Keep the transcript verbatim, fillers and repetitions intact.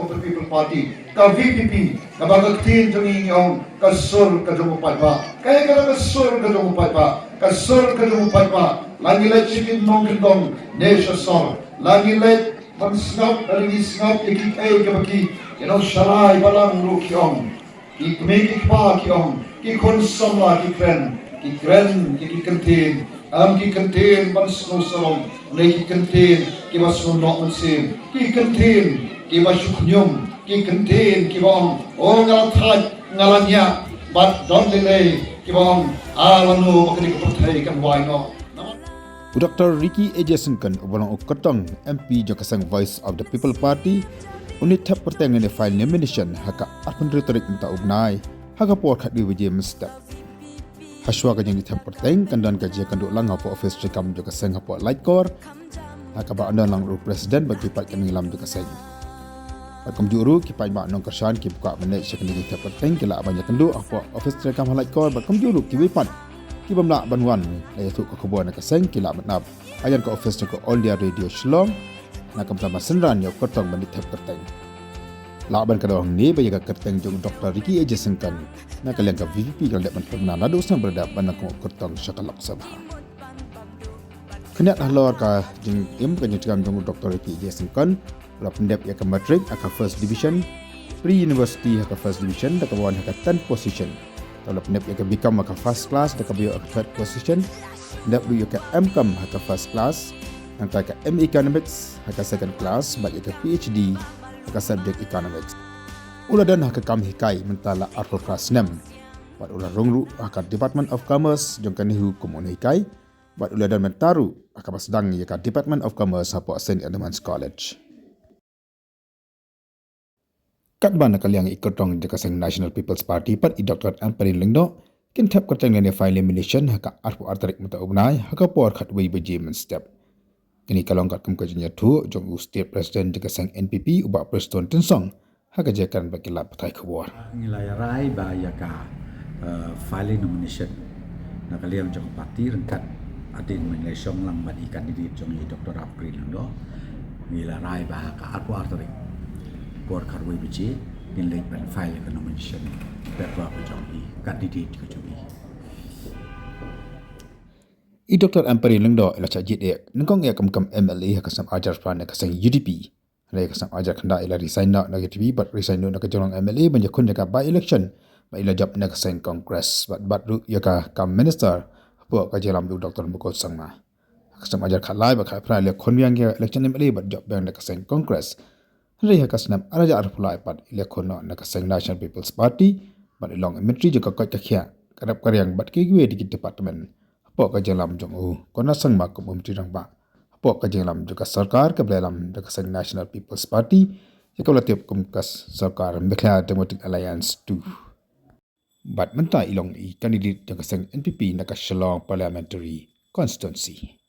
People Party, ka V P P, kaba ka ktien jong ngi ngi ong, ka sur ka jong u paidbah. Kaei kata ka sur ka jong u paidbah? Ka sur ka jong u paidbah, la ngi leit sha ki nongkyndong ne sha sor, la ngi leit ban sngap, la ngi sngap ïa kiei kiba ki, you know, sharai balang ruh ki ong. Ki kmie ki kpa ki ong, ki khun samla ki kren, ki kren ïa ki kyntien, em ki kyntien ban sngewsarong, ne ki kyntien kiba sngewnoh mynsiem, ki kyntien kiba shu khñium, ki kyntien kiba ong, o nga la thait, nga la ñiah, bad don lei lei kiba ong, a lano ba kane ka pyrthei kan wai noh. U Doctor Ricky A J Syngkon, uba long u kyrtong M P jong ka seng Voice of the People Party, u la thep kyrteng ne file nomination ha ka arphew hynriew tarik mynta u bnai, ha ka por khatwei baje mynstep. Hashwa ka jingthep kyrteng kan don ka jingïakynduh lang hapoh office treikam jong ka seng hapoh Laitkor, ha kaba don lang u president bad ki paid ki nongïalam jong ka seng. Bad kumjuh ruh ki paidbah nongkyrshan kiba kwah ban leit sha kane ka jingthep kyrteng ki lah ban ïakynduh hapoh office treikam ha Laitkor, bad kumjuh ruh kiwei pat ki bym lah ban wan ban ïathuh ka khubor na ka seng ki lah ban ap ha ïa ka office jong ka All India Radio Shillong, na ka bynta ban synran ïa u kyrtong ban leit thep kyrteng. Lah ban kdew hangne ba ïa ka kyrteng jong u Doctor Ricky A J Syngkon na ka liang ka V P P ka la dep ban pynbna naduh snem ba la dep ban long kum u kyrtong sha ka Lok Sabha. Khyndiat halor ka jingim ka jingtrei kam jong u Doctor Ricky A J Syngkon, u la pyndep ïa ka matric ha ka first division, pre-university ha ka first division, da kaba wan ha ka tenth position. Te u la pyndep ïa ka B Com ha ka first class, da kaba ïoh ha ka third position. Pyndep ruh ïa ka M Com ha ka first class, nangta ka M A Economics ha ka second class, bad ïa ka P H D ha ka subject Economics. U la don ha ka kam hikai mynta la arphew phra snem. Bad u la rung ruh ha ka Department of Commerce jong ka NEHU kum u nonghikai, bad u la don mynta ruh ha kaba sdang ïa ka Department of Commerce hapoh Saint Edmund's College. Katba na ka liang i kyrtong jong ka seng National People's Party pat i Doctor Ampareen Lyngdoh, kin thep kyrteng lane file nomination ha ka arphew ar tarik mynta u bnai, ha ka por khatwei baje mynstep. Kane ka long katkum ka jingïathuh jong u State President jong ka seng N P P, u Bah Prestone Tynsong, ha ka jingkren bad ki lad pathai khubor. Ngi la ïa rai ba ïa ka, eh, filing nomination na ka liang jong ka party ryngkat hadien ba ngi la shong lang bad i candidate jong i Doctor Ampareen Lyngdoh. Ngi la rai ba ha ka arphew ar tarik por khatwei baje ngin leit ban file ka nomination paper ka jong i candidate ka jong i. I Doctor Ampareen Lyngdoh i la shah jied eh nyngkong eh kam kam M L A ha ka snem ar hajar phra na ka seng U D P. Hynrei ha ka snem ar hajar khyndai i la resign noh na ka U D P bad resign noh na ka jinglong M L A ban ïakhun ïa ka by-election ba i la jop na ka seng Congress bad bat ruh ïa ka kam minister hapoh ka jingïalam u Doctor Mukul Sangma. Ha ka snem ar hajar khatlai bad khatphra i la khun biang ïa ka election M L A bad jop biang na ka seng Congress. Hynrei ha ka snem ar hajar arphew lai pat i la khun noh na ka seng National People's Party bad i long i myntri jong ka koit ka khiah, ka rep ka riang bad kiwei de ki department hapoh ka jingïalam jong u Conrad Sangma kum u Myntri Rangbah hapoh ka jingïalam jong ka sorkar kaba la ïalam da ka seng National People's Party, ïa kaba la tip kum ka sorkar Meghalaya Democratic Alliance two. Bad mynta i long i candidate jong ka seng N P P na ka Shillong Parliamentary Constituency.